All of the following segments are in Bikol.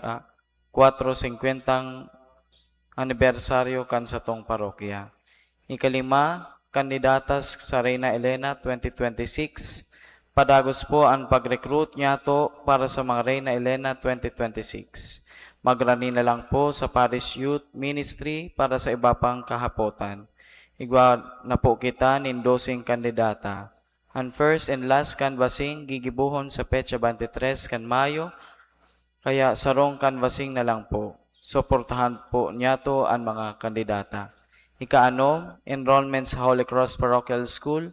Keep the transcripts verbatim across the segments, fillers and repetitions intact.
ah, kwatro singkwentang anibersaryo kan satong parokya. Ikalima, kandidatas sa Reina Elena twenty twenty-six. Padagos po an pag-recruit niyato para sa mga Reina Elena twenty twenty-six. Magrani na lang po sa Parish Youth Ministry para sa iba pang kahapotan. Igwa na po kita nin doseng kandidata. An first and last canvassing gigibohon sa petsa twenty-three kan Mayo, kaya sarong canvassing na lang po. Suportahan po niyato an mga kandidata. Ikaanom, enrollment sa Holy Cross Parochial School.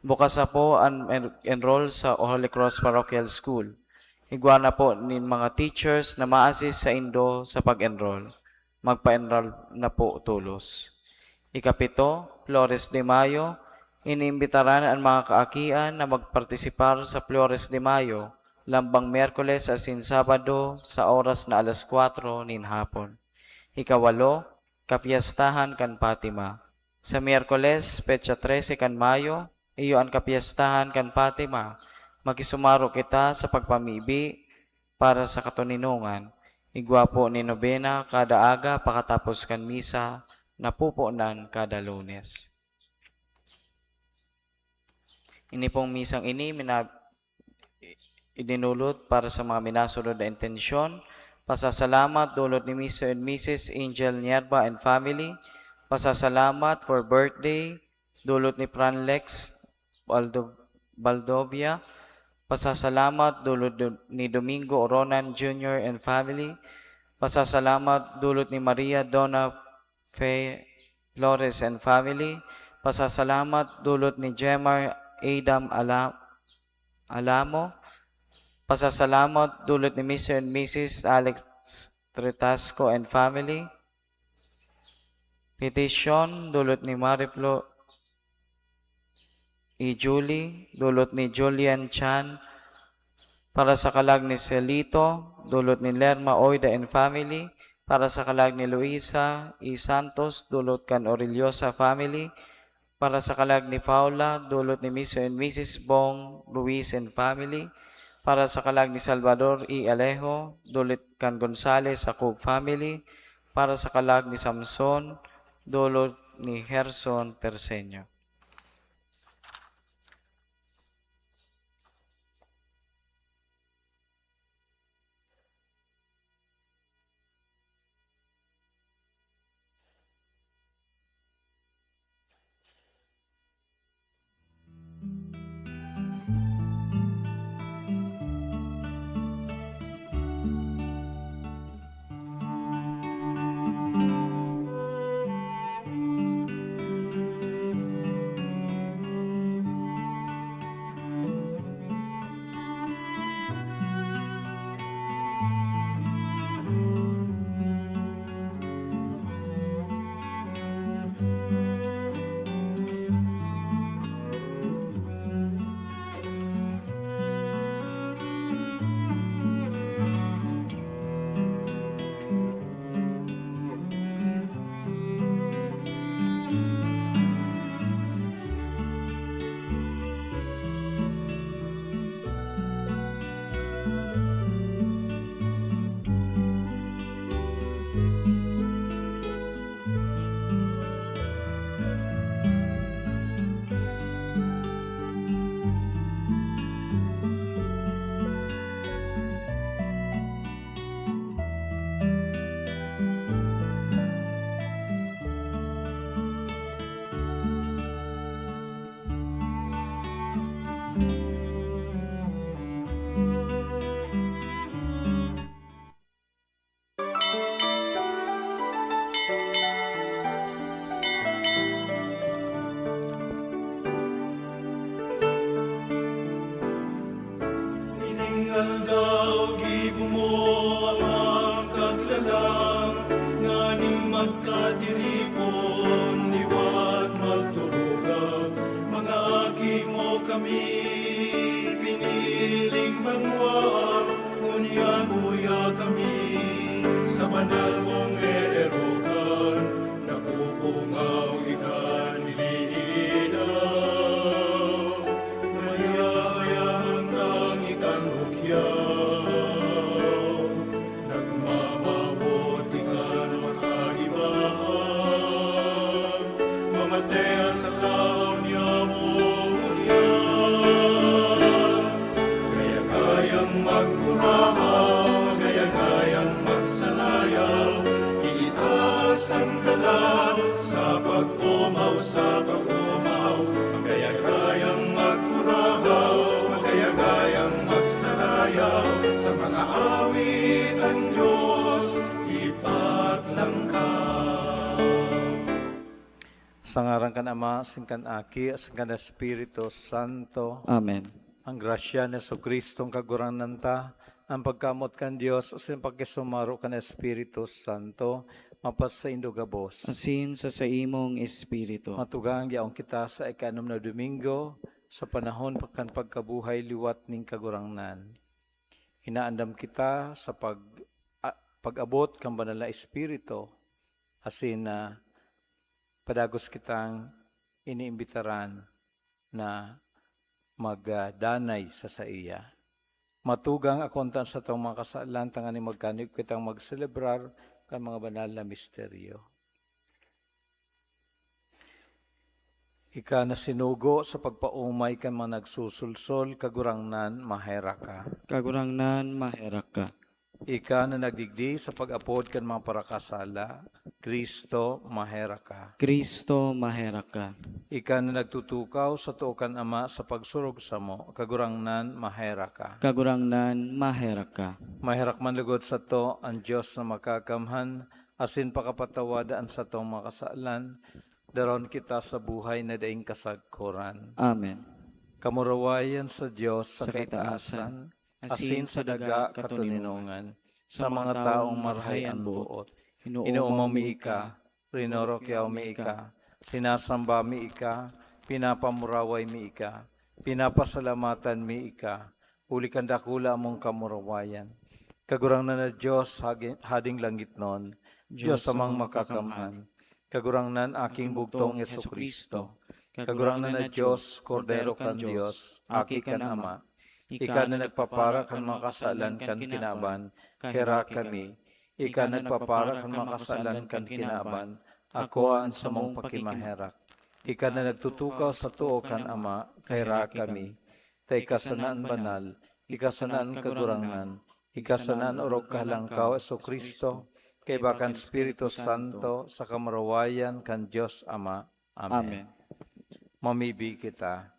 Bukas na po an en-, enroll sa Holy Cross Parochial School. Igwa na po nin mga teachers na ma-assist saindo sa pag-enroll. Magpa-enroll na po tolos. Ikapito, Flores de Mayo. Iniimbitaran an mga kaakian na magpartisipar sa Flores de Mayo, lambang Miyerkules asin Sabado sa oras na alas kwatro nin hapon. Ikawalo, kapiyastahan kan Fatima. Sa Miyerkules, petsa trese kan Mayo, iyo an kapiyastahan kan Fatima. Makisumaro kita sa pagpamibi para sa katoninongan. Igwa po nin nobena kada aga pakatapos kan misa, napupunan kada Lunes. Ini pong misang ini mina-, idinulot para sa mga minasunod na intensyon. Pasasalamat dulot ni Mister and Missus Angel Nierba and family. Pasasalamat for birthday dulot ni Franlex Baldo-, Baldovia. Pasasalamat dulot du-, ni Domingo Oronan Junior and family. Pasasalamat dulot ni Maria Donna Fe Flores and family. Pasasalamat dulot ni Jemar Adam Ala-, Alamo. Pasasalamat dulot ni Mister and Missus Alex Tritasco and family. Petition dulot ni Mariflo I Julie, dulot ni Julian Chan, para sa kalag ni Celito, dulot ni Lerma Oida and family, para sa kalag ni Luisa I Santos, dulot kan Orellosa family, para sa kalag ni Paula, dulot ni Mister and Missus Bong Ruiz and family, para sa kalag ni Salvador I Alejo, dulot kan Gonzales Jacob family, para sa kalag ni Samson, dulot ni Gerson Terceño. Ining aldaw gibo mo ang kaglalang, nganing magkatiripon, liwat magturugang. Mga aki mo kami, piniling banwaan, ngunyan uya kami sa banal mong eerokan. Napupungaw ikan hiinaw, maya-maya handang ikan ukyaw. Nagma- Kalan sa pag-omaw, sa pag-omaw, magkayagayang magkurahaw, magkayagayang magsarayaw, sa mga awit ang Diyos ipaglangkaw. Sa ngaran kan Ama, asin kan Aki, asin kan Espiritu Santo. Amen. Ang grasya ni Jesu-Cristong Kagurangnan ta, ang pagkamoot kan Dios, asin pakisumaro kan Espiritu Santo, mapasaindo gabos. Asin sa saimong espiritu. Matugang yaon kita sa ika-anom na Domingo, sa panahon pa kan pagkabuhay liwat nin Kagurangnan. Inaandam kita sa pag-, a-, pag-abot kan Banal na Espiritu, asin na padagos kitang iniimbitaran na magdanay sa saiya. Matugang akontan satong mga kasalan, tanganing magkanib kitang magselebrar kan mga banal na misteryo. Ika na sinugo sa pagpaomay kan mga nagsusulsol, Kagurangnan, maherak ka. Kagurangnan, maherak ka. Ika na nagdigdi sa pag-apod kan mga parakasala, Cristo, maherak ka. Cristo, maherak ka. Ika na nagtutukaw sa too kan Ama sa pagsurog samo, Kagurangnan, maherak ka. Kagurangnan, maherak ka. Maherak man lugod sato an Dios na Makakamhan, asin pakapatawada an satong mga kasalan, daron kita sa buhay na daing kasagkoran. Amen. Kamurawayan sa Dios sa Sa kaitaasan, kaitaasan, asin sa daga katoninongan, sa mga taong marahay an boot. Inooma mi ika, rinorokyaw mi ika, sinasamba mi ika, pinapamuraway mi ika, pinapasalamatan mi ika, huli kan dakula mong kamurawayan. Kagurangnan na Dios, hagi-, Hading langitnon, Dios Amang Makakamhan, Kagurangnan, Aking Bugtong Jesu-Cristo, Kagurangnan na Dios, Kordero kan Dios, Aki kan Ama, ika na nagpapara kan mga kasalan kan kinaban, kaheraki kami. Ika na nagpapara kan mga kasalan kan kinaban, akoa an samong pakimaherak. Ika na nagtutukaw sa too kan Ama, kaheraki kami. Ta ika sana an banal, ika sana an kagurangnan, ika sana an orog kahalangkaw, Jesu-Cristo, kaiba kan Espiritu Santo, sa kamurawayan kan Dios Ama. Amen. Amen. Mamibi kita.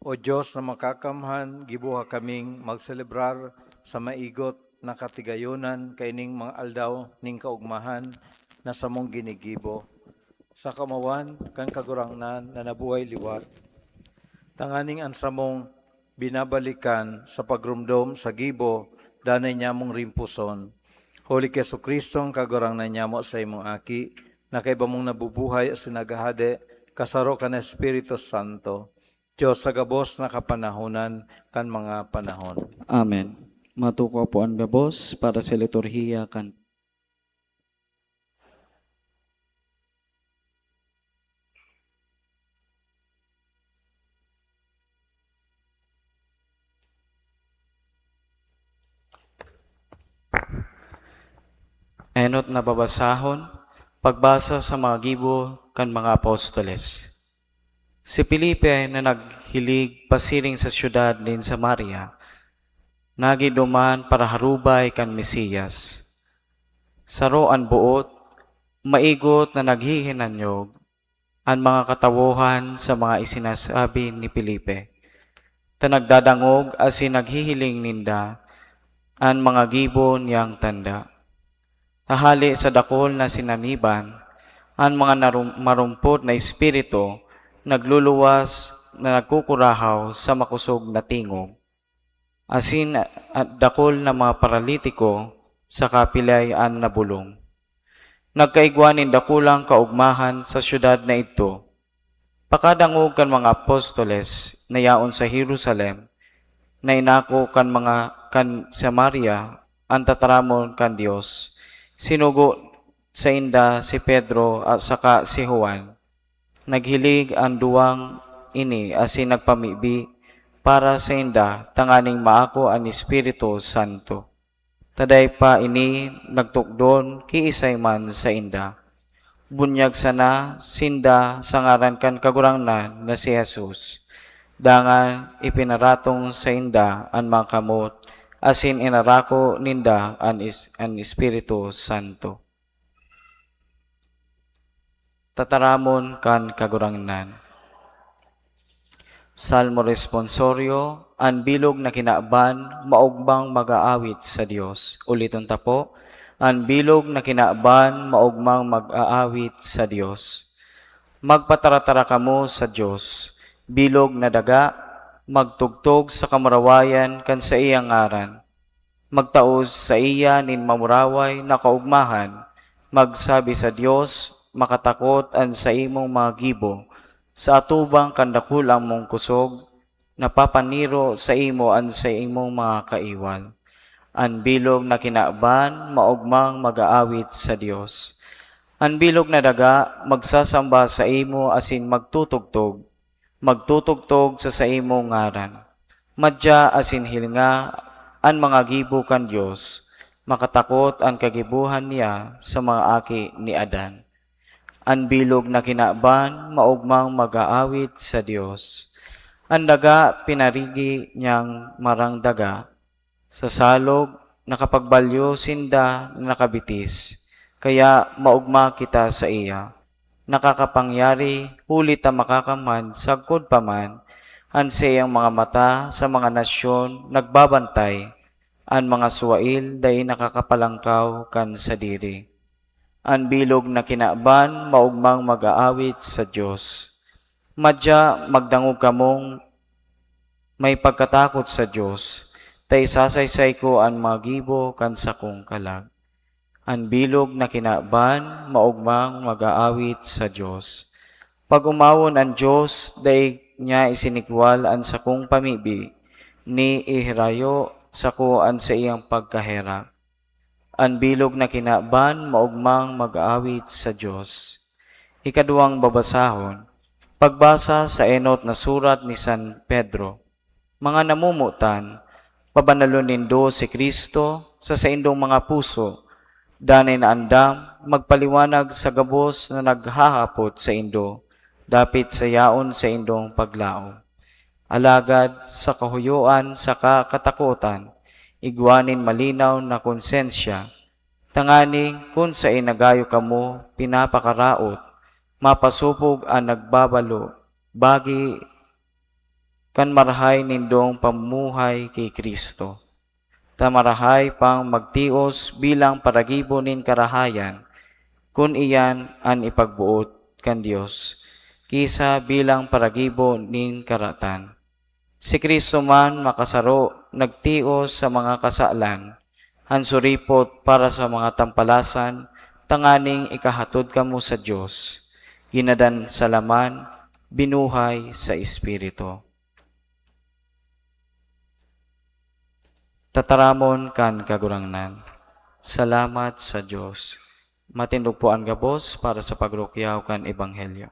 O Dios na Makakamhan, giboha kaming magselebrar sa maigot na katigayonan kaining mga aldaw nin kaogmahan na samong ginigibo, sa kamawan kan Kagurangnan na nabuhay liwat, tanganing an samong binabalikan sa pagromdom sa gibo danay nyamong rimpuson. Huli ki Jesu-Cristo, an Kagurangnan nyamo, saimong Aki, na kaiba mong nabubuhay asin naghahade, kasaro kan Espiritu Santo, Dios sa gabos na kapanahonan kan mga panahon. Amen. Matukaw po an gabos para sa liturhiya kan Enot na babasahon, pagbasa sa mga gibo kan mga apostoles. Si Felipe na naghilig pasiring sa syudad nin Samaria, nagiduman para harubay kan Mesiyas. Saro an boot, maigot na naghihinanyog, an mga katawohan sa mga isinasabi ni Felipe, ta nagdadangog asin naghihiling ninda an mga gibo niyang tanda. Hahali sa dakul na sinaniban, an mga narum-, marumpot na espiritu nagluluwas na nagkukurahaw sa makosog na tingog. Asin, ah, dakul na mga paralitiko saka pilay an nabolong. Nagkaigwa nin dakulang kaogmahan sa syudad na idto. Pakadangog kan mga apostoles na yaon sa Jerusalem, na inako kan mga kan Samaria an tataramon kan Dios, sinugo sainda si Pedro at saka si Juan. Naghilig an duwang ini asin nagpamibi para sainda tanganing maako an Espiritu Santo. Ta dai pa ini nagtukdon kiisay man sainda. Bunyag sana sinda sa ngaran kan Kagurangnan na si Jesus. Dangan ipinaratong sainda an mga kamot asin inarako ninda an is-, an Espiritu Santo. Tataramon kan Kagurangnan. Salmo Responsorio. An bilog na kinaban maogmang mag-aawit sa Dios. Uliton ta po, an bilog na kinaban maogmang mag-aawit sa Dios. Magpataratara kamo sa Dios, bilog na daga, magtugtog sa kamurawayan kan saiyang ngaran. Magtaos saiya nin mamuraway na kaogmahan, magsabi sa Dios, makatakot an saimong mga gibo, sa atubang kan dakulang mong kusog, napapaniro saimo an saimong mga kaiwal. An bilog na kinaban maogmang mag-aawit sa Dios. An bilog na daga magsasamba saimo asin magtutugtog, magtutugtog sa saimong ngaran. Madya asin hilinga an mga gibo kan Dios, makatakot an kagibohan niya sa mga aki ni Adan. An bilog na kinaban maogmang mag-aawit sa Dios. An daga pinarigi niyang marang daga, sa salog, nakapagbalyo sinda na nakabitis, kaya maogma kita saiya. Nakakapangyari, huli ta makakamhan sagkod pa man, an saiyang mga mata sa mga nasyon nagbabantay, an mga suwail dai nakakapalangkaw kan sadiri. An bilog na kinaban maogmang mag-aawit sa Dios. Madya magdangog kamong may pagkatakot sa Dios, ta isasaysay ko an mga gibo kan sakong kalag. An bilog na kinaban maogmang mag-aawit sa Dios. Pag-omawon an Dios, dai niya isinikwal an sakong pamibi, ni ihirayo sako an saiyang pagkaherak. An bilog na kinaban maogmang mag-aawit sa Dios. Ikaduwang babasahon, pagbasa sa enot na surat ni San Pedro. Mga namomotan, pabanalon nindo si Cristo sa saindong mga puso, danay na andam magpaliwanag sa gabos na naghahapot saindo, dapit sa yaon saindong paglaom. Alagad sa kahuyoan saka katakotan, igwa nin malinaw na konsensya, tanganing kun saen na gayo kamo pinapakaraot, mapasopog an nagbabalo bagi kan marahay nindong pamumuhay ki Cristo. Ta marahay pang magtios bilang paragibo nin karahayan, kun iyan an ipagboot kan Dios, ki sa bilang paragibo nin karatan. Si Cristo man makasaro nagtios sa mga kasalan, an suripot para sa mga tampalasan, tanganing ikahatod kamo sa Dios, ginadan sa laman, binuhay sa Espiritu. Tataramon kan Kagurangnan. Salamat sa Dios. Matindog po an gabos para sa pagrukyaw kan Ebanghelyo.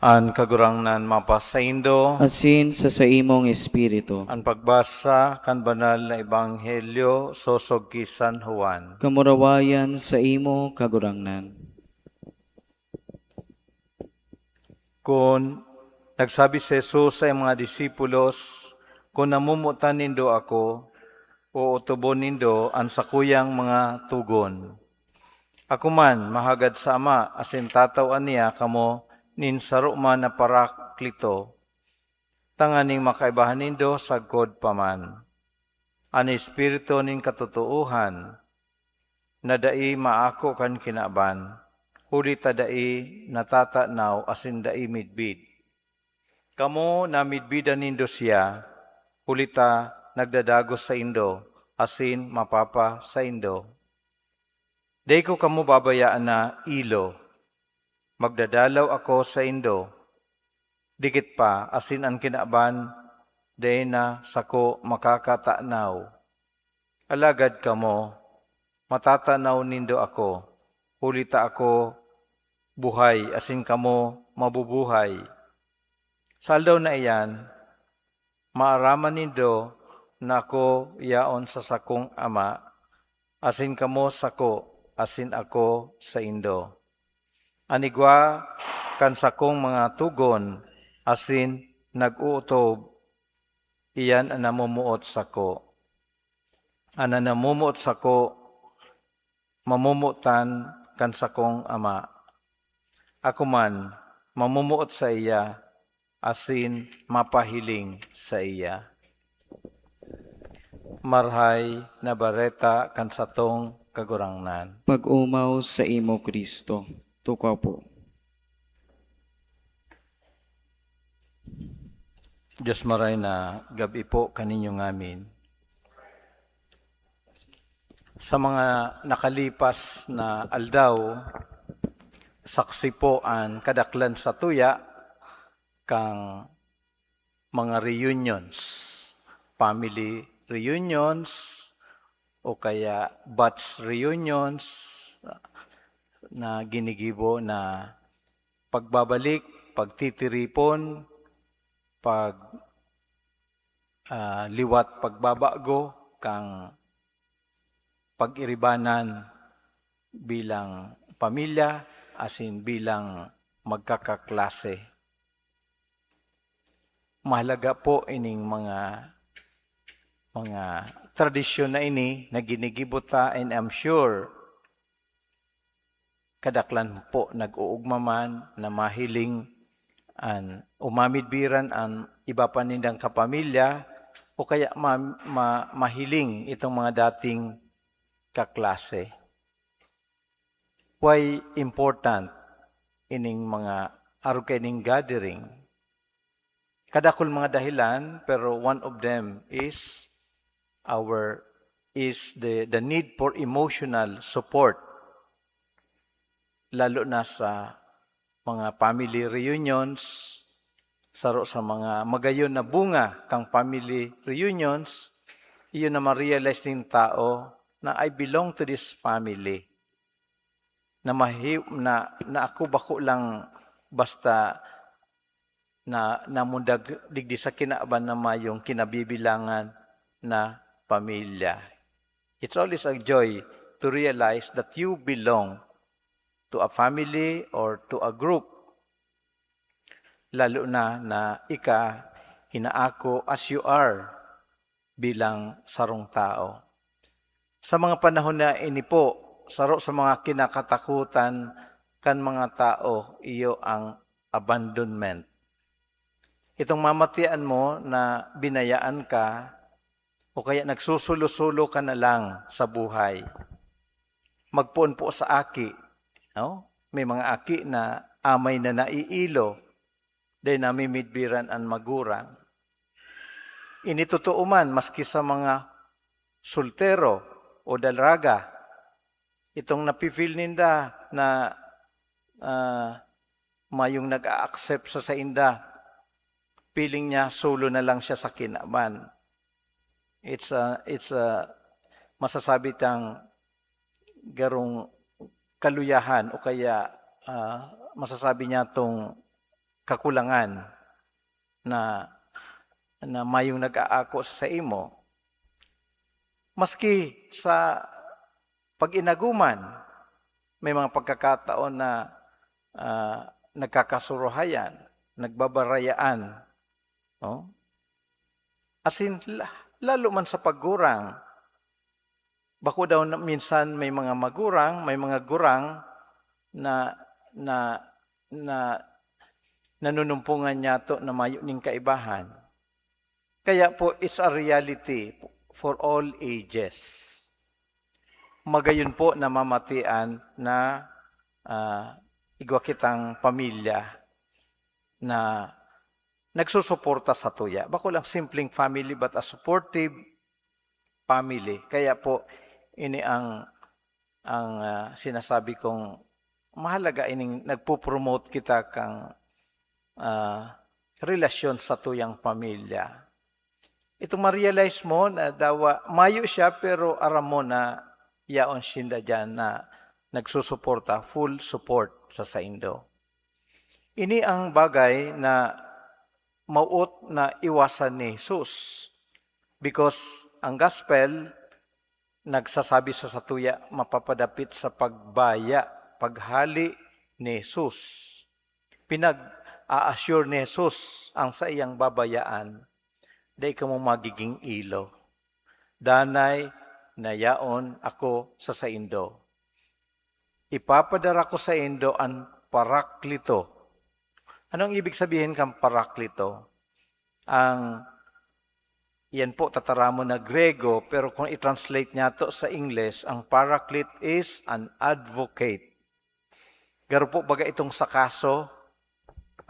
An Kagurangnan mapasaindo. Asin sa saimong espiritu. An pagbasa kan Banal na Ebanghelyo sosog ki San Juan. Kamurawayan saimo, Kagurangnan. Kun nagsabi si Jesus sa iyang mga disipulos, Kun namomotan nindo ako, ootobon nindo an sakuyang mga togon. Ako man mahagad sa Ama, asin tatawan niya kamo nin saro man na Paraklito, tanganing makaibahan nindo sagkod pa man, an Espiritu nin katotoohan, na dai maako kan kinaban, huli ta dai natatanaw asin dai midbid. Kamo, namidbidan nindo siya, huli ta nagdadagos saindo asin mapapasaindo. Dai ko kamo babayaan na ilo. Magdadalaw ako saindo. Dikit pa, asin an kinaban dai na sako makakatanaw. Alagad kamo, matatanaw nindo ako, huli ta ako buhay asin kamo mabubuhay. Sa aldaw na iyan, maaraman nindo na ako yaon sa sakong Ama, asin kamo sako, asin ako saindo. An igwa kan sakong mga togon asin nag-ootob, iyan an namomoot sako. An namomoot sako, mamomotan kan sakong Ama. Ako man, mamomoot saiya asin mapahiling saiya. Marahay na Bareta kan satong Kagurangnan. Pag-omaw saimo, Cristo. Tukaw po. Diyos, maray na gab-i po kaninyo ngamin. Sa mga nakalipas na aldaw, saksi po an kadaklan satuya kan mga reunions, family reunions, o kaya batch reunions na ginigibo na pagbabalik, pagtitiripon, pag, ah, liwat, pagbabago kan pag-iribanan bilang pamilya asin bilang magkakaklase. Mahalaga po ining mga, mga tradisyon na ini na ginigibo ta, and I'm sure kadaklan po nag-oogma man na mahiling an, o mamidbiran an iba pa nindang kapamilya, o kaya ma-, ma-, mahiling itong mga dating kaklase. Why important ining mga arog kaining gathering? Kadakul mga dahilan, pero one of them is our, is the, the need for emotional support, lalo na sa mga family reunions. Saro sa mga magayon na bunga kan family reunions, iyo na ma-realize nin tao na, "I belong to this family." Na mahi-, na, na ako bako lang basta na namundag digdi sa kinaban na mayong kinabibilangan na pamilya. It's always a joy to realize that you belong to a family or to a group, lalo na, na ika inaako as you are bilang sarong tao. Sa mga panahon na ini po, saro sa mga kinakatakutan kan mga tao iyo ang abandonment. Itong mamatian mo na binayaan ka o kaya nagsusulo-sulo ka na lang sa buhay. Magpoon po sa aki, no? May mga aki na amay na naiilo, dai namimidbiran an magurang. Ini totoo man maski sa mga soltero o dalaga, itong napi-feel ninda na, ah, mayong nag-a-accept sa sainda, feeling niya solo na lang siya sa kinaban. It's a, it's a, masasabi tang garong kaluyahan o kaya, ah, masasabi niya tong kakulangan na, na mayong nag-aako sa imo. Maski sa pag-inaguman, may mga pagkakataon na, ah, nagkakasuruhayan, nagbabarayaan, no? As in, la-, lalo man sa paggurang. Bako daw na minsan may mga magurang, may mga gurang na, na, na nanunumpongan niyato na mayo ning kaibahan. Kaya po, it's a reality for all ages. Magayon po namamatian na, ah, igwa kitang pamilya na nagsusuporta sa tuya. Bako lang simpleng family, but a supportive family. Kaya po, ini ang, ang, ah, sinasabi kong mahalaga ining nagpo-promote kita kang, ah, relasyon sa tuyang pamilya. Itong ma-realize mo na dawa, mayo siya, pero aram mo na yaon sinda diyan na nagsusuporta, full support sa saindo. Ini ang bagay na mawot na iwasan ni Jesus. Because ang gospel nagsasabi sa satuya, mapapadapit sa pagbaya, paghali ni Jesus. Pinag-a-assure ni Jesus ang saiyang babayaan, "Dai kamo magiging ilo. Danay na yaon ako sa saindo. Ipapadara ko saindo an Paraklito." Anong ibig sabihin kan Paraklito? Ang, yan po, tataramon na Grego, pero kung i-translate niyato sa Ingles, ang Paraclete is an advocate. Garo po baga itong sa kaso,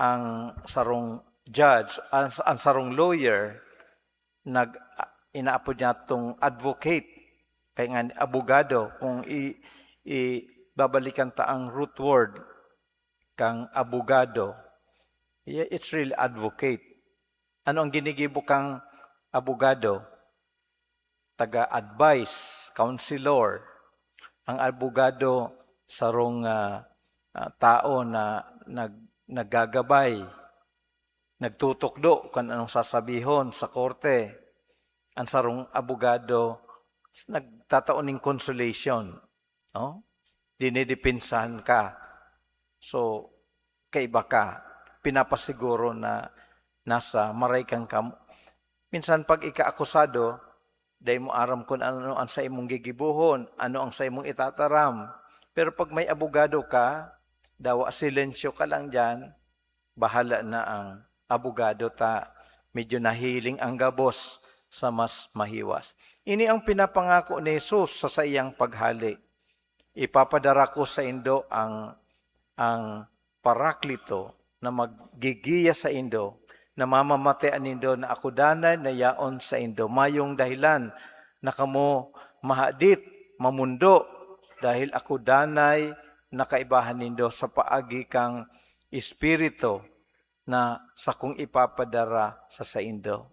ang sarong judge, ang, ang sarong lawyer, nag, inaapod niya tong advocate. Kaya nga, abogado, kung i, i, babalikan ta ang root word kang abogado, yeah, it's really advocate. Ano ang ginigibo kang abogado? Taga-advice, counselor. Ang abogado, sarong, ah, ah, tao na nag-, naggagabay, nagtutukdo kan anong sasabihon sa korte. Ang sarong abogado, nagtatao ning consolation, no? Dinidipinsahan ka. So, kaiba ka. Pinapasiguro na nasa maray kang kam-, minsan pag ikaakusado, dai mo aram kun ano ang sa imong gigibohon, ano ang sa imong itataram. Pero pag may abogado ka, dawa silensyo ka lang diyan, bahala na ang abogado ta medyo nahiling ang gabos sa mas mahiwas. Ini ang pinapangako ni Jesus sa saiyang paghale, "Ipapadara ko saindo ang, ang Paraklito na maggigiya saindo, na mamamatean nindo na ako danay na yaon saindo. Mayong dahilan na kamo mahadit, mamundo, dahil ako danay na kaibahan nindo sa paagi kang Espiritu na sakong ipapadara sa saindo."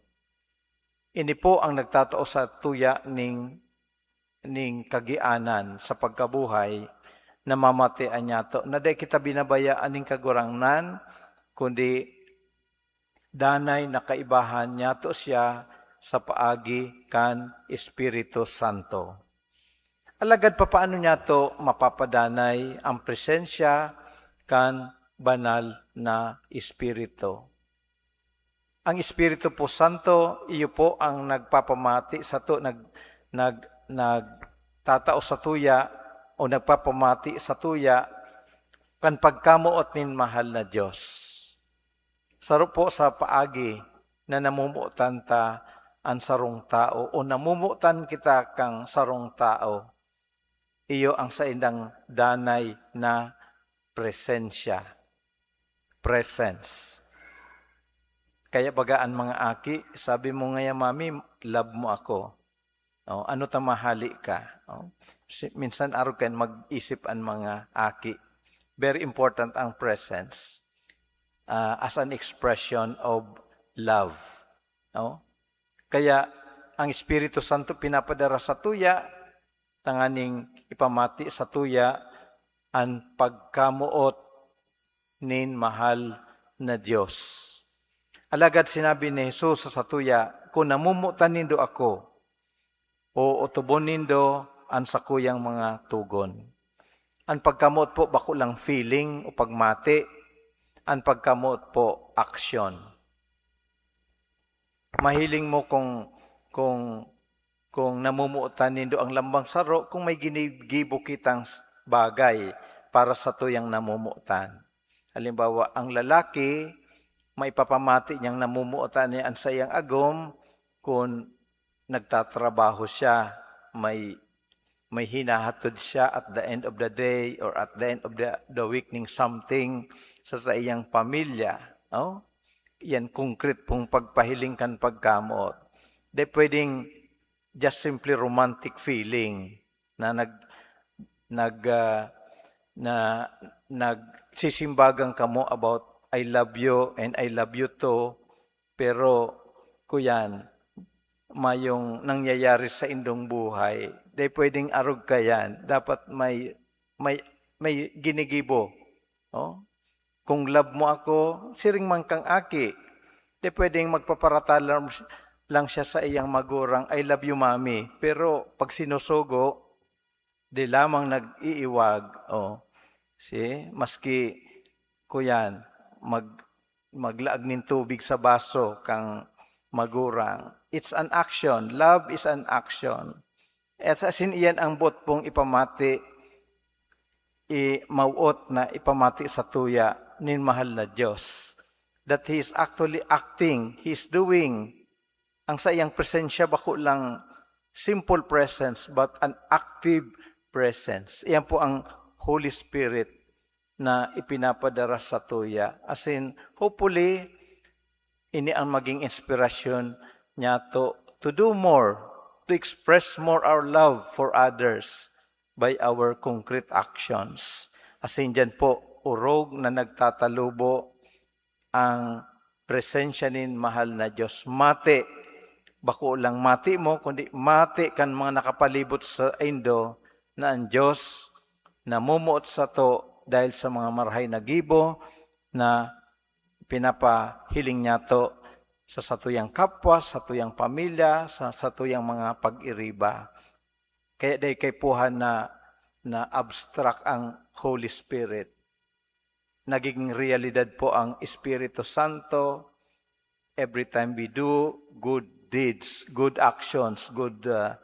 Ini po ang nagtatao sa tuya ning, ning kagianan sa pagkabuhay na mamatean niyato, na dai kita binabayaan ning Kagurangnan, kundi danay na kaibahan niyato siya sa paagi kan Espiritu Santo. Alagad papaano niyato mapapadanay ang presensya kan Banal na Espiritu? Ang Espiritu po Santo, iyo po ang nagpapamati sato, nag-, nag-, nagtatao satuya o nagpapamati satuya kan pagkamoot nin mahal na Dios. Saro po sa paagi na namomotan ta an sarong tao o namomotan kita kan sarong tao, iyo ang saindang danay na presensya, presence. Kaya baga an mga aki, sabi mo ngaya, "Mami, love mo ako." Oh, ano ta mahali ka? Oh, si-, minsan arog kan mag-isip an mga aki. Very important ang presence, ah, as an expression of love. No? Kaya ang Espiritu Santo pinapadara satuya tanganing ipamati satuya an pagkamoot nin mahal na Dios. Alagad sinabi ni Jesus sa satuya, "Kun namomotan nindo ako, ootobon nindo an sakuyang mga togon." An pagkamoot po bako lang feeling o pagmati, an pagkamoot po aksyon. mahiling mo kung, kung, kung namomotan nindo ang lambang saro, kung may ginigibo kitang s-, bagay para sa tuyang namomotan. Halimbawa, ang lalaki, maipapamati niyang namomotan niya an saiyang agom kun nagtatrabaho siya, may, may hinahatod siya at the end of the day or at the end of the, the week ning something sa saiyang pamilya, no? Yan konkret pong pagpahiling kan pagkamoot. Di pwedeng just simply romantic feeling na nag-, nag-, ah, na nagsisimbagan kamo about, "I love you and I love you too," pero kuyan, mayong nangyayari sa indong buhay, di pwedeng arog kayan. Dapat may, may, may ginigibo. Oh? Kung love mo ako, siring man kang aki. Di pwedeng magpaparata lang, lang siya sa iyang magurang, "I love you, Mami." Pero pag sinusugo, di lamang nag-iiwag. Oh. See? Maski, kuyan, mag-, maglaag nin tubig sa baso kang magurang. It's an action. Love is an action. At sa asin iyan ang bot pong ipamati, i-, mawot na ipamati sa tuya nin mahal na Diyos. That He is actually acting, He is doing. Ang saiyang presensya bako lang simple presence, but an active presence. Iyan po ang Holy Spirit na ipinapadara sa tuya. As in, hopefully, ini ang maging inspirasyon niyato to do more, to express more our love for others by our concrete actions. As in, dyan po, orog na nagtatalubo ang presensya nin mahal na Diyos. Mati, bako lang mati mo, kundi mati kan mga nakapalibot saindo na an Diyos namomoot sato dahil sa mga marahay na gibo na pinapahiling niyato sa satuyang kapwa, satuyang pamilya, sa satuyang mga pag-iriba. Kaya dai kaipuhan na, na abstract ang Holy Spirit. Nagiging realidad po ang Espiritu Santo every time we do good deeds, good actions, good, ah,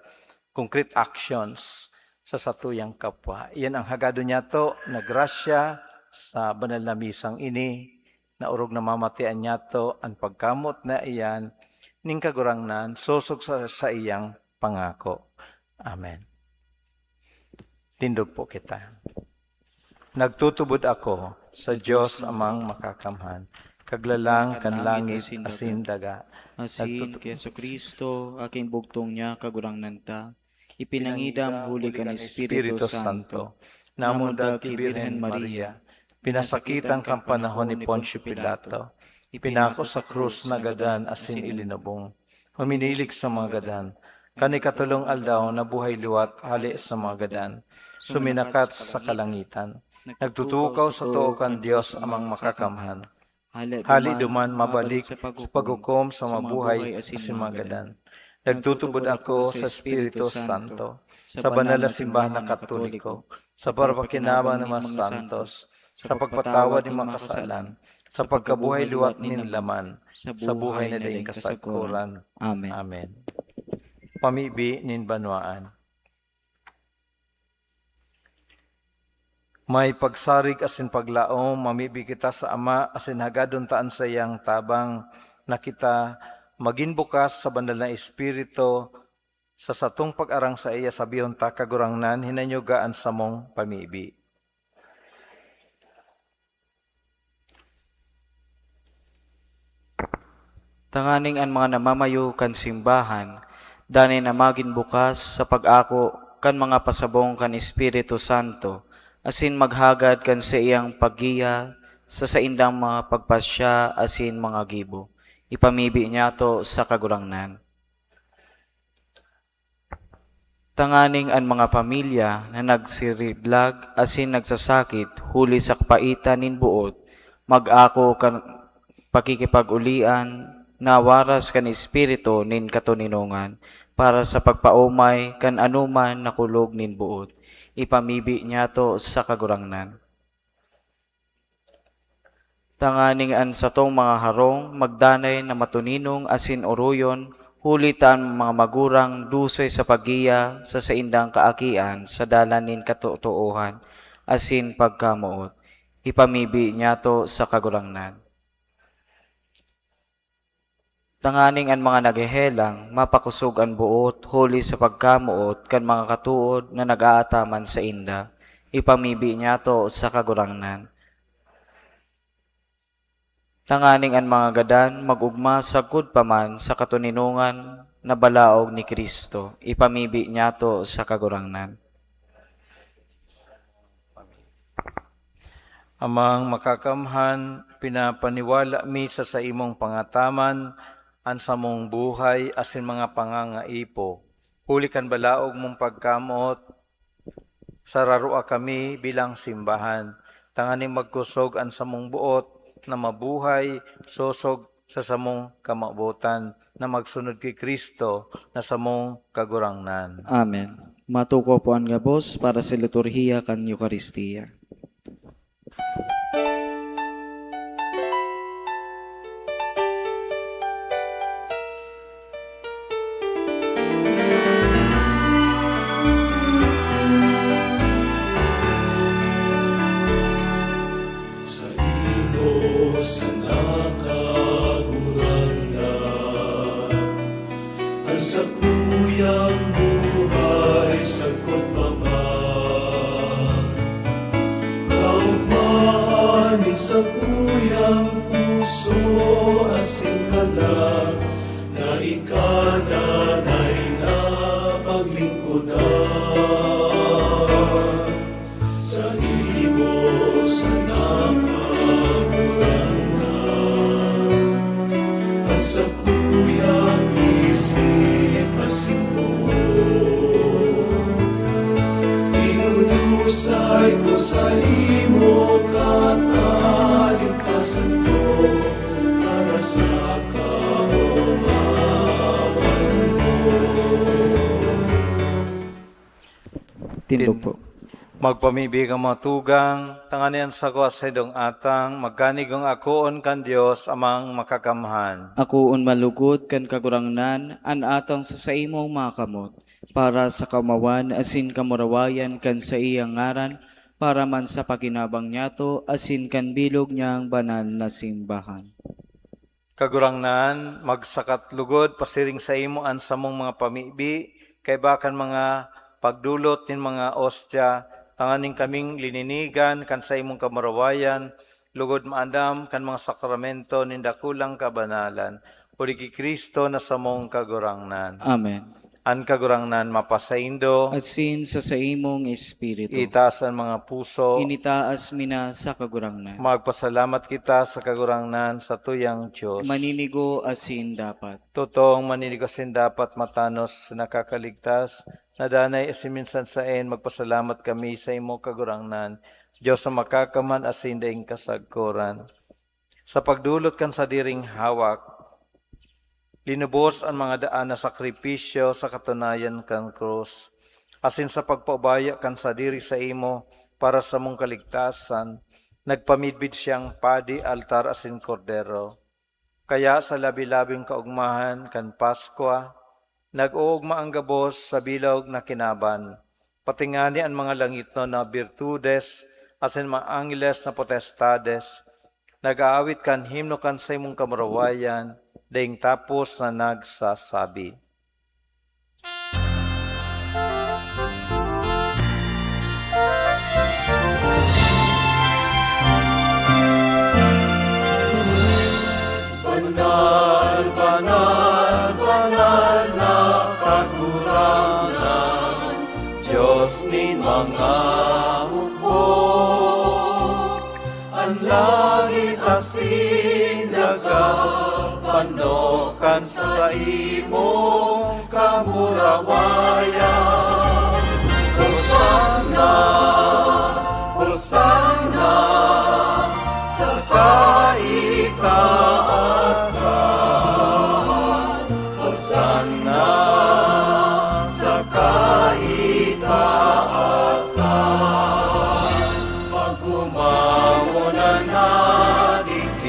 concrete actions sa satuyang kapwa. Iyan ang hagado niyato na grasya sa banal na misang ini, na orog na mamatian niyato an pagkamoot na iyan nin Kagurangnan sosog sa saiyang pangako. Amen. Tindog po kita. Nagtutubod ako sa Diyos Amang Makakamhan, Kaglalang kan langit asin daga, asin nagtutubod ki Jesu-Cristo, aking bugtong niya, Kagurangnan ta, ipinangidam huli kan Espiritu Santo, namundag ki Birhen Maria, pinasakitan kan panahon ni Poncio Pilato, ipinako sa krus, nagadan asin ilinubong. Huminilig sa mga gadan. Kan ikatolong aldaw, nabuhay liwat hale sa mga gadan. Suminakat sa kalangitan. Nagtutukaw sa too kan Dios Amang Makakamhan. Hale duman mabalik sa paghukom sa mabuhay asin mga gadan. Nagtutubod ako sa Espiritu Santo, sa banal na simbahan na Katoliko, sa parapakinabang ng mga santos, sa pagpatawad nin mga kasalan, sa pagkabuhay liwat nin laman, sa buhay na daing kasagkoran. Amen. Amen. Pamibi nin banwaan. May pagsarig asin paglaom, mamibi kita sa Ama, asin hagadon ta an saiyang tabang na kita magin bukas sa Banal na Espiritu, sa satong pag-arang saiya, sabihon ta, "Kagurangnan, hinanyoga an samong pamibi." Tanganing an mga namamayo kan simbahan, danay na magin bukas sa pag-ako kan mga pasabong kan Espiritu Santo, asin maghagad kan saiyang paggiya sa saindang mga pagpasya asin mga gibo. Ipamibi niyato sa Kagurangnan. Tanganing an mga pamilya na nagsiriblag asin nagsasakit huli sa kapaitan nin boot, mag-ako kan pakikipag-olian na waras kan Espiritu nin katoninongan para sa pagpaomay kan anoman na kulog nin boot, ipamibi niyato sa Kagurangnan. Tanganing an satong mga harong magdanay na matuninong asin oroyon, huli ta an mga magurang dusoy sa paggiya sa saindang kaakian sa dalan nin katotoohan asin pagkamoot. Ipamibi niyato sa Kagurangnan. Tanganing an mga naghehelang mapakosog an boot huli sa pagkamoot kan mga katood na nag-aataman sainda, ipamibi niyato sa Kagurangnan. Tanganing an mga gadan mag-ogma sagkod pa man sa katoninongan na balaog ni Cristo, ipamibi niyato sa Kagurangnan. Amang Makakamhan, pinapaniwala mi sa saimong pangataman an samong buhay asin mga pangangaipo. Huli kan balaog mong pagkamoot, sararoa kami bilang simbahan, tanganing magkosog an samong boot na mabuhay sosog sa samong kamawotan, na magsunod ki Cristo na samong Kagurangnan. Amen. Matukaw po an gabos para sa liturhiya kan Eukaristia. Saimo sana, Kagurangnan, an sakuyang buhay sagkod pa man. Kaogmahan nin sakuyang puso asin kalag na ika danay na paglingkodan. Saimo sana, Kagurangnan, an sakuyang isip asin boot. Idudusay ko saimo katalingkasan ko para sa kaomawan mo. Tindog po. Magpamibi kamo, mga tugang, tanganing an sako a saindong atang magkanigong akoon kan Dios Amang Makakamhan. Akoon malugod kan Kagurangnan an atang sa saimong mga kamot, para sa kaomawan asin kamurawayan kan saiyang ngaran, para man sa pakinabang niyato asin kan bilog niyang banal na simbahan. Kagurangnan, magsakat lugod pasiring saimo an samong mga pamibi, kaiba kan mga pagdolot nin mga ostya, tanganing kaming lininigan kan saimong kamurawayan, lugod maandam kan mga sakramento nin dakulang kabanalan, huli ki Cristo na samong Kagurangnan. Amen. An Kagurangnan mapasaindo. Asin sa saimong espiritu. Itaas an mga puso. Initaas mi na sa Kagurangnan. Magpasalamat kita sa Kagurangnan, satuyang Dios. Maninigo asin dapat. Totoong maninigo asin dapat, matanos, nakakaligtas, na danay asin minsan saen, magpasalamat kami saimo, Kagurangnan, Dios na makakamhan asin daing kasagkoran. Sa pagdolot kan sadiring hawak, linubos an mga daan na sakripisyo sa katunayan kan krus, asin sa pagpaubaya kan sadiri saimo para samong kaligtasan, nagpamidbid siyang padi, altar, asin kordero. Kaya sa labi-labing kaogmahan kan Paskwa, nag-oogma an gabos sa bilog na kinaban, pati ngani an mga langitnon na birtudes asin mga angeles na potestades, nag-aawit kan himno kan saimong kamurawayan, daing tapos na nagsasabi, "Banal, banal, banal na Kagurangnan, Dios nin mga hukbo. An langit asin daga pano kan saimong kamurawayan. Hosanna, Hosanna sa kaitaasan. Hosanna sa kaitaasan. Paghumamonan na digdi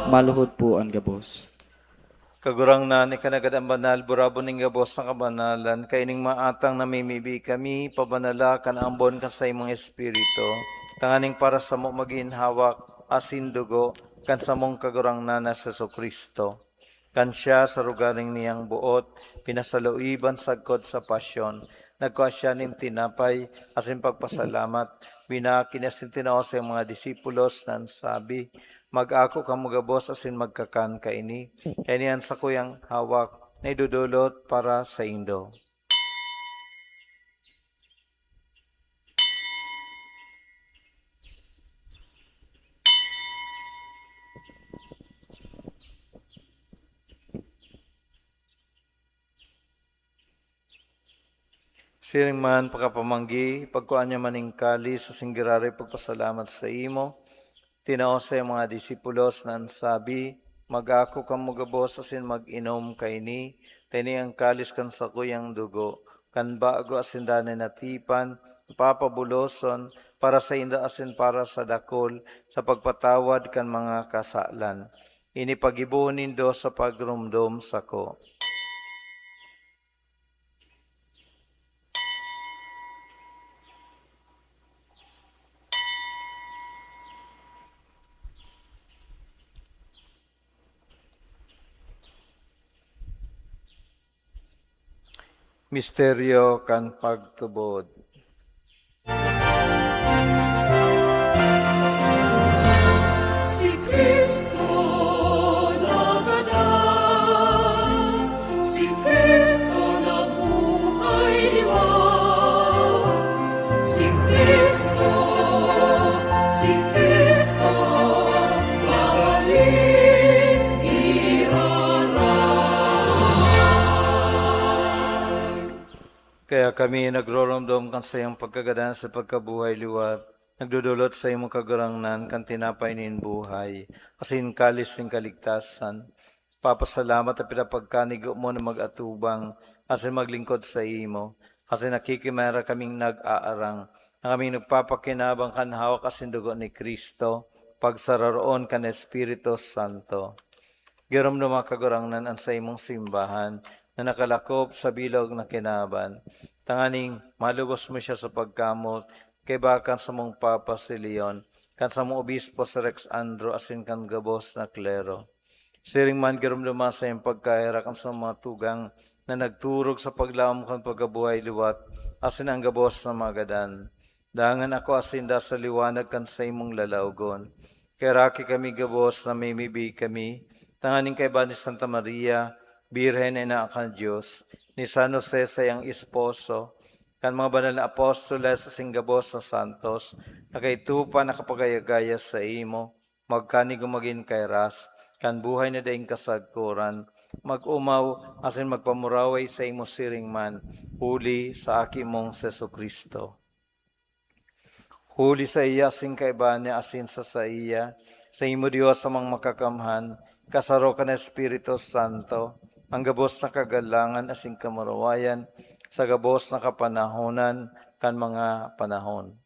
Maluhod po an gabos. Kagurangnan, ika nanggad an banal, burabon nin gabos na kabanalan. Kaining maatang namimibi kami, pabanala kan ambon kan saimong Espiritu, tanganing para samo magin hawak asin dugo kan samong Kagurangnan na si Jesu-Cristo. Kan siya, sa rogaring niyang boot, pinasaluib an sagkod sa pasyon, nagkua siya nin tinapay asin pagpasalamat, binaki niya asin tinao sa mga disipulos na an sabi, "Mag-ako kamo gabos asin magkakan kaini. Kaini an sakuyang hawak na idodolot para saindo." Siring man, pakapamanggi, pagkua niya man nin kalis asin giraray pagpasalamat saimo, tinao sa iyang mga disipulos na an sabi, "Mag-ako kamo gabos asin mag-inom kaini, ta ini an kalis kan sakuyang dugo, kan bago asin danay na tipan, papabuloson para sainda asin para sa dakul sa pagpatawad kan mga kasalan. Ini paggibohon nindo sa pagromdom sako." Misteryo kan pagtubod. Si Cristo nagadan, si Cristo nabuhay liwat, si Cristo, si Cristo babalik giraray. Kaya kami nagroromdom kan saiyang pagkagadan sa pagkabuhay liwat, nagdodolot saimo, Kagurangnan, kan tinapay nin buhay, asin kalis nin kaligtasan. Papasalamat ta pinapagkanigo mo na mag-atubang asin maglingkod saimo, asin nakikimera kaming nag-aarang, na kami nagpapakinabang kan hawak asin dugo ni Cristo, pagsararoon kan Espiritu Santo. Giromdoma, Kagurangnan, an saimong simbahan na nakalakop sa bilog na kinaban, tanganing malubos mo siya sa pagkamot, kaiba kan samong Papa si Leon, kan samong Obispo si Rex Andro, asin kan gabos na klero. Siring man, giromdoma sa iyong pagkaherak an sa mga tugang na nagturog sa paglaom kan pagkabuhay liwat, asin an gabos na magadan. Dangan ako asinda sa liwanag kan saimong lalawgon. Kaheraki kami gabos, namimibi kami, tanganing kaiba ni Santa Maria, Birhen na ina kan Dios, ni San Jose, saiyang esposo, kan mga banal na apostoles asin gabos na santos, na kaitupa nakapagaya-gaya saimo, magkanigo magin kairas kan buhay na daing kasagkoran, mag-omaw asin magpamuraway saimo siring man, huli sa Aki mong Jesu-Cristo. Huli saiya asin kaiba niya asin sa saiya, saimo Dios Amang Makakamhan, kasaro kan Espiritu Santo, an gabos na kagalangan asin kamurawayan sa gabos na kapanahonan kan mga panahon.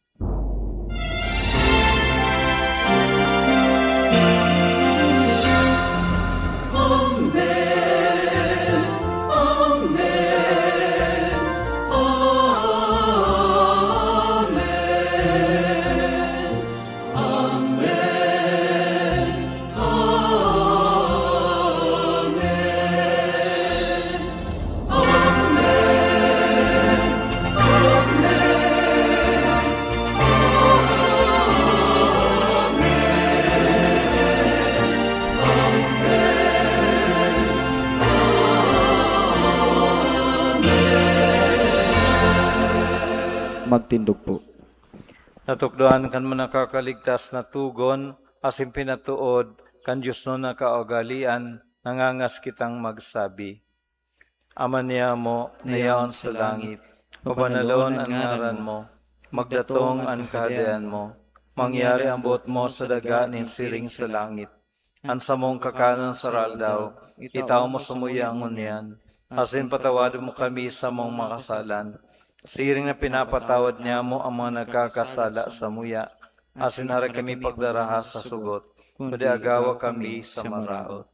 Magtindog po. Natukdoan kan mga nakakaligtas na tugon asin pinatood kan diosnon na kaugalean, nangangas kitang magsabi, Ama niyamo na yaon sa langit, pabanalon an ngaran mo, magdatong an Kahadean mo, mangyari an boot mo sa daga nin siring sa langit. An samong kakanon sa aroaldaw, itao mo samuya ngunyan, asin patawadon mo kami sa mga makasalan, siring na pinapatawad niamo an mga nagkakasala samuya, asin aram kami pagdaraha sa sugot. kundi agawa kami sa maraot.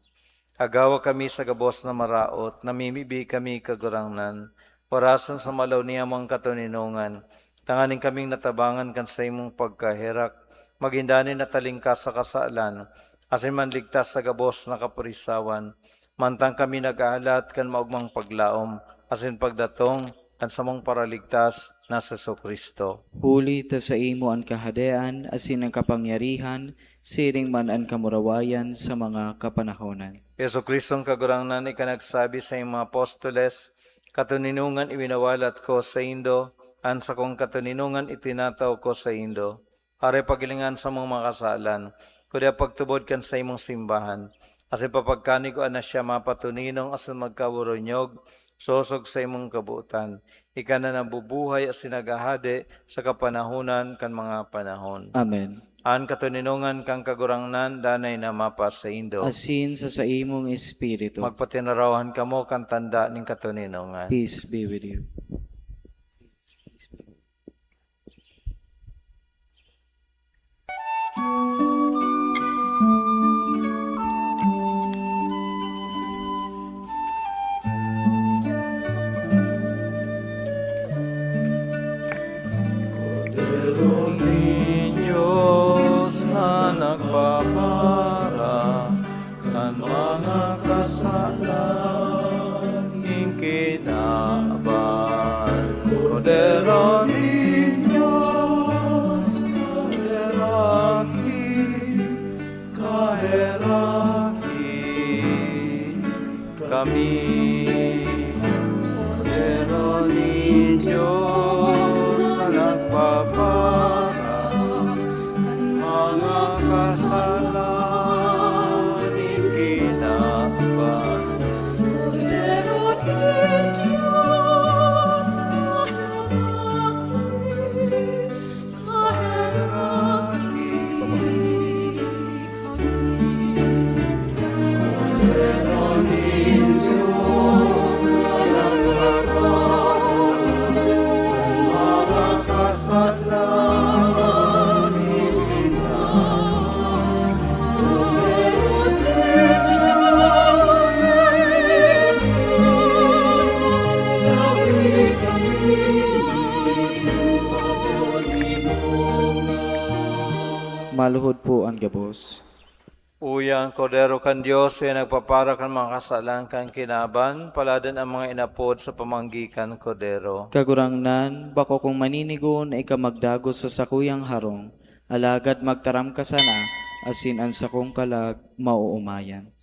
Agawa kami sa gabos na maraot, namimibi kami, Kagurangnan, orasan sa malaw niyamong katoninongan, tanganing kaming natabangan kan saimong pagkaherak, magin danay na talingkas sa kasalan, asin manligtas sa gabos na kapurisawan, mantang kami naghahalat kan maogmang paglaom asin pagdatong kan samong Paraligtas na si Jesu-Cristo. Huli ta saimo an kahadean asin an kapangyarihan siring man an kamurawayan sa mga kapanahonan. Jesu-Cristong Kagurangnan, ika nagsabi sa iyong mga apostoles, "Katoninongan iwinawalat ko saindo, an sakong katoninongan itinataw ko saindo." Aray paghilingan sa mga makasalan, kundi pagtubod kan saimong simbahan. Asin papagkanigua na siya mapatoninong asin magkaboronyog, sosog sa imong kabotan. Ika na nabubuhay asin naghahade sa kapanahonan kan mga panahon. Amen. An katoninongan kan Kagurangnan danay na mapasaindo. Asin sa saimong espiritu. Magpatinarawan kamo kan tanda nin katoninongan. Peace be with you. Kordero nin Dios na nagpapara kan mga kasalan nin kinaban. Kordero nin Dios, kaheraki, kaheraki kami. Kordero nin Dios na nagpapara kan mga kasalan nin kinaban. Kordero nin Dios, kaheraki, kaheraki kami. Kordero nin Dios na nagpapara kan mga kasalan. Maluhod po an gabos. Uya an Kordero kan Dios, uya nagpapara kan mga kasalan kan kinaban, paladan an mga inapod sa pamanggi kan Kordero. Kagurangnan, bako kong maninigo na ika magdagos sa sakuyang harong, alagad magtaram ka sana, asin an sakong kalag maoomayan.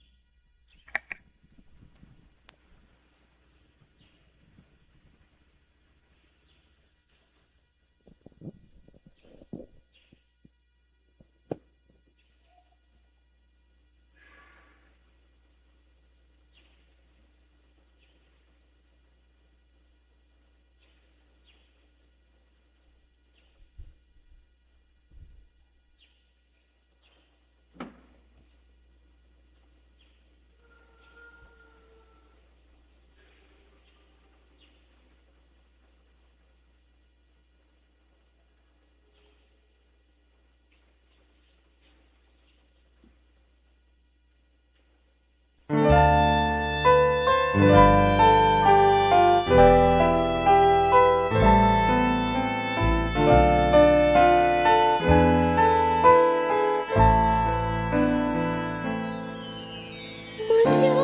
Madya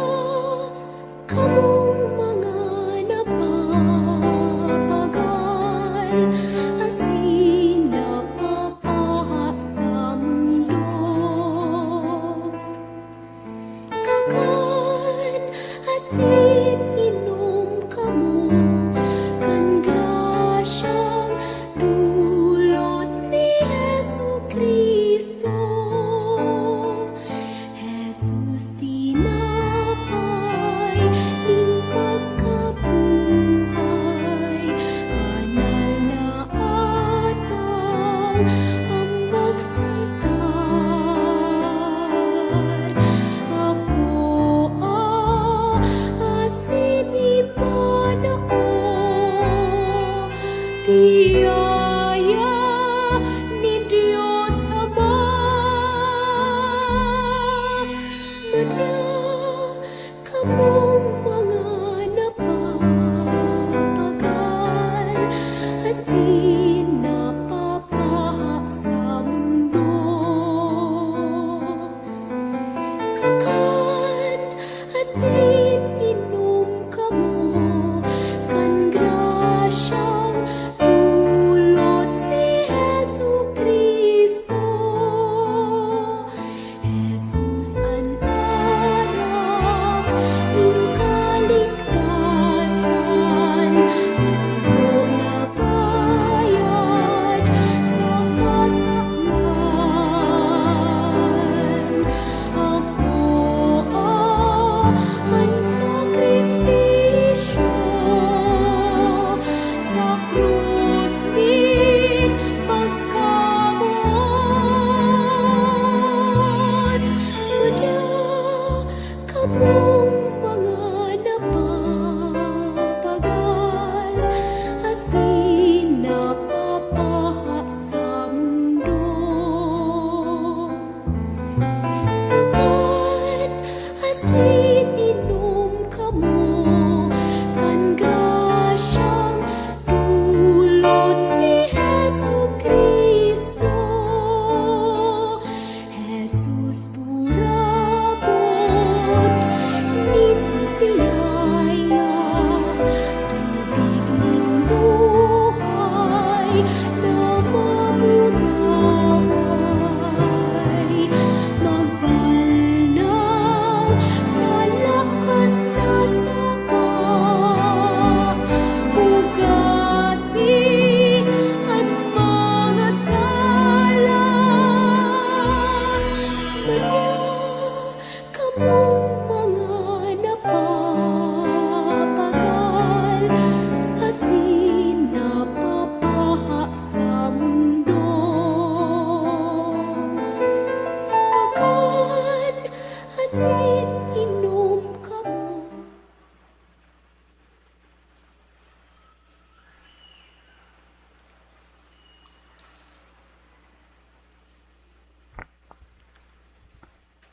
kamong mga napapagal asin napapaha sa mundo. Kakan asin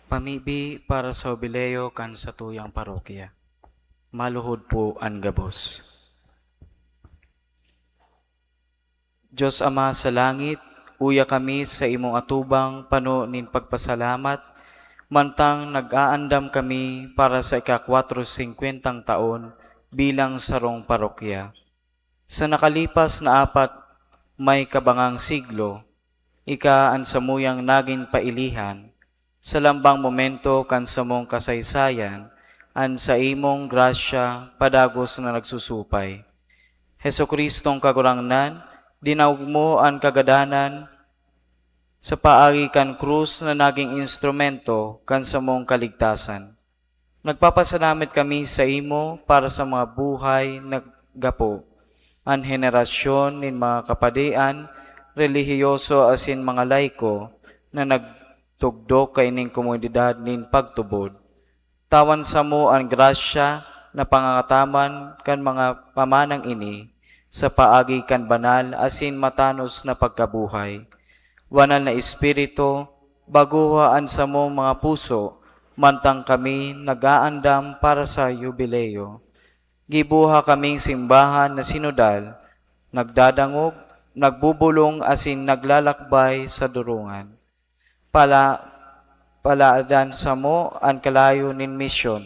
Pamibi para sa hubileo kan satuyang parokya. Maluhod po an gabos. Dios Ama sa langit, uya kami sa imong atubang pano nin pagpasalamat, mantang nag-aandam kami para sa ika-kwatrosingkwentang taon bilang sarong parokya. Sa nakalipas na apat may kabangang siglo, ika an samuyang nagin pailihan. Sa lambang momento kan samong kasaysayan, an saimong grasya padagos na nagsusupay. Jesucristong Kagurangnan, dinangog mo an kagadanan sa paagi kan krus na naging instrumento kan samong kaligtasan. Nagpapasalamat kami saimo para sa mga buhay na gapo, an henerasyon nin mga kapadian, relihiyoso asin mga laiko na nagtugdok kaining komunidad nin pagtubod. Tawan samo an grasya na pangangataman kan mga pamanang ini sa paagi kan banal asin matanos na pagkabuhay. Banal na Espiritu, bagoha an samong mga puso, mantang kami nag-aandam para sa Yubileo. Giboha kaming simbahan na sinodal, nagdadangog, nagbubolong asin naglalakbay sa durungan. Pala-, palaadan samo an kalayo nin misyon.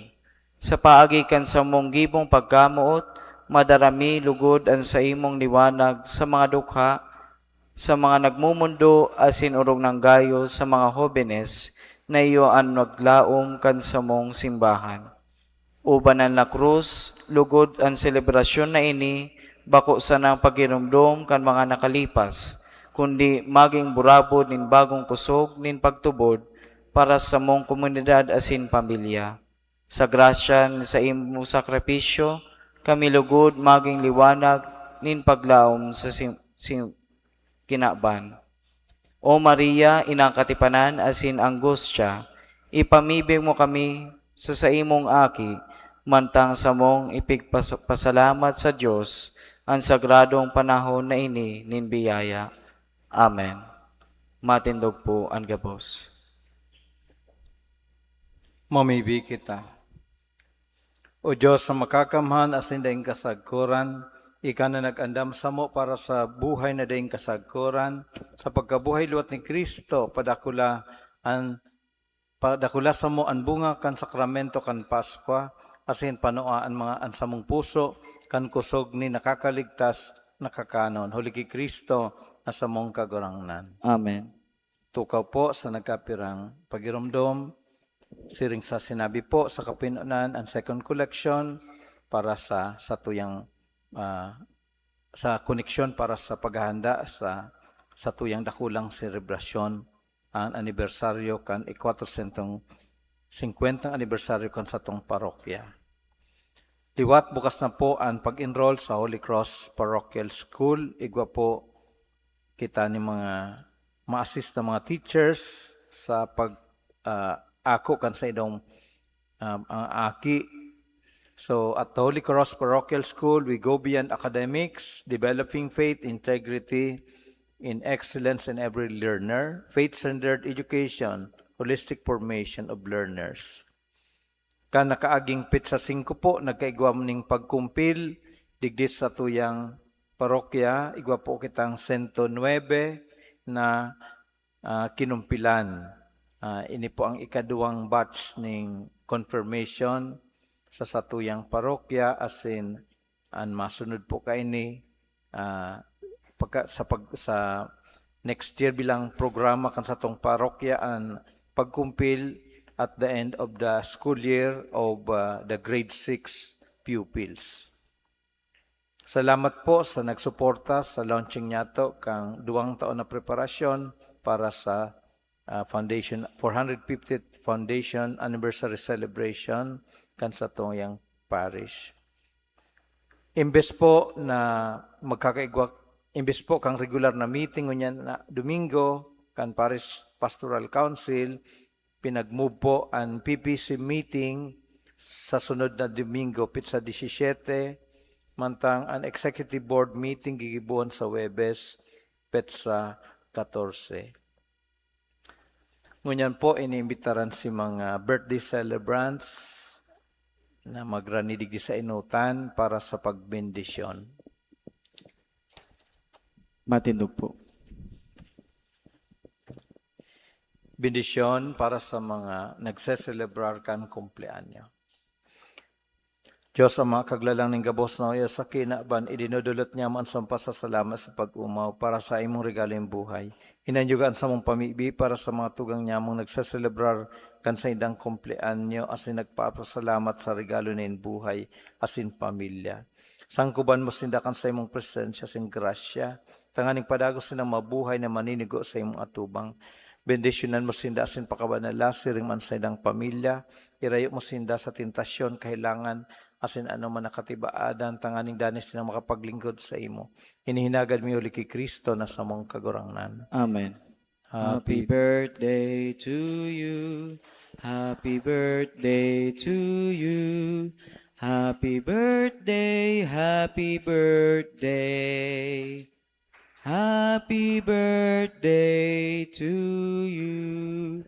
Sa paagi kan samong gibong pagkamoot, madara mi lugod an saimong liwanag sa mga dukha, sa mga nagmomondo asin orog nang gayo sa mga hobenes na iyo an maglaom kan samong simbahan. O banal na krus, lugod an selebrasyon na ini bako sanang pagiromdom kan mga nakalipas, kundi magin burabod nin bagong kusog nin pagtubod para sa samong komunidad asin pamilya. Sa grasya nin saimong sakripisyo, kami lugod magin liwanag nin paglaom sa sim-, sim-, kinaban. O Maria, inang katipanan asin angustya, ipamibi mo kami sa saimong Aki, mantang samong ipigpas-, pasalamat sa Dios an sagradong panahon na ini nin biyaya. Amen. Matindog po an gabos. Mamibi kita. O Dios na makakamhan asin daing kasagkoran, ika na nag-andam samo para sa buhay na daing kasagkoran, sa pagkabuhay liwat ni Cristo, padakula an, padakula samo an bunga kan sakramento kan Paskwa, asin panua an mga, an samong puso kan kusog ni nakakaligtas na kakanon, huli ki Cristo na samong Kagurangnan. Amen. Tukaw po sa nagkapirang pagiromdom. Siring sa sinabi po sa kapinonan, ang second collection para sa satuyang, ah, sa koneksyon para sa paghahanda sa satuyang dakulang selebrasyon, ang anibersaryo kan ikwatrosentong singkwentang anibersaryo kan satong parokya. Liwat bukas na po ang pag-enroll sa Holy Cross Parochial School. Igwa po kita ni mga ma-assist na mga teachers sa pag, ah, ako kan sa idong, um, ang aki. So, at the Holy Cross Parochial School, we go beyond academics, developing faith, integrity, in excellence in every learner, faith-centered education, holistic formation of learners. Kan nakaaging petsa singko po, nagkaigwa ning pagkumpil digdi sa tuyang parokya, igwa po kitang sento nuebe na, ah, kinumpilan. Ah, ini po ang ikaduwang batch ning confirmation sa satuyang parokya, asin an masunod po kaini, ah, pagka, sa pag, sa next year bilang programa kan satong parokya an pagkumpil at the end of the school year of, ah, the grade six pupils. Salamat po sa nagsuporta sa launching niyato kan duwang taon na preparasyon para sa, ah, foundation, four hundred fiftieth foundation anniversary celebration kan satuyang parish. Imbes po na magkakaigwa, imbes po kang regular na meeting ngunyan na Domingo kan Parish Pastoral Council, pinag-move po an P P C meeting sa sunod na Domingo, petsa disisiyete, mantang an Executive Board meeting gigibohon sa Huwebes, petsa katorse. Ngunyan po, iniimbitaran si mga birthday celebrants na magrani digdi sa inutan para sa pagbendisyon. Matindog po. Bendisyon para sa mga nagseselebrar kan kumpleanyo. Diyos Ama, Kaglalang nin gabos na uya sa kinaban, idinodolot niya man sa pasasalamat sa pag-umaw para sa imong regalong buhay. Inanyuga an samong pamibi para sa mga tugang nyamong nagseselebrar kan saindang kumpleanyo asin nagpapasalamat sa regalo nin buhay asin pamilya. Sangkuban mo sinda kan saimong presensya asin grasya, tanganing padagos sindang mabuhay na maninigo sa imong atubang. Bendisyonan mo sinda asin pakabanala siring man saindang pamilya. Irayo mo sinda sa tentasyon, kahelangan, asin anoman na katibaadan, tanganing danay sindang makapaglingkod saimo. Ini hinagad mi huli ki Cristo na samong Kagurangnan. Amen. Happy birthday to you. Happy birthday to you. Happy birthday, happy birthday. Happy birthday to you.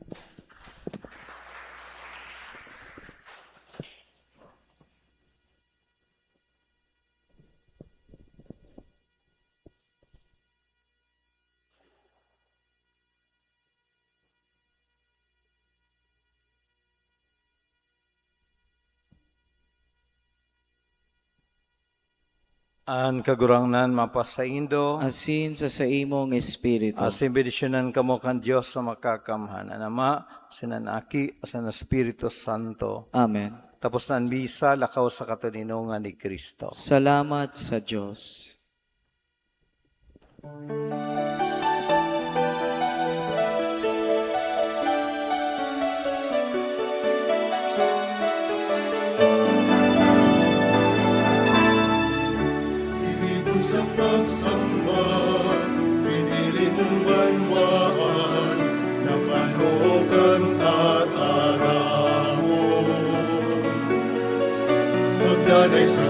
An Kagurangnan mapasaindo. Asin sa saimong espiritu. Asin bendisyonan kamo kan Dios na Makakamhan, an Ama, asin an Aki, asin an Espiritu Santo. Amen. Tapos na an misa, lakaw sa katoninongan ni Cristo. Salamat sa Dios. Igipon sa pagsamba, pinili mong banwaan na panokan tataramon. Magdanay sa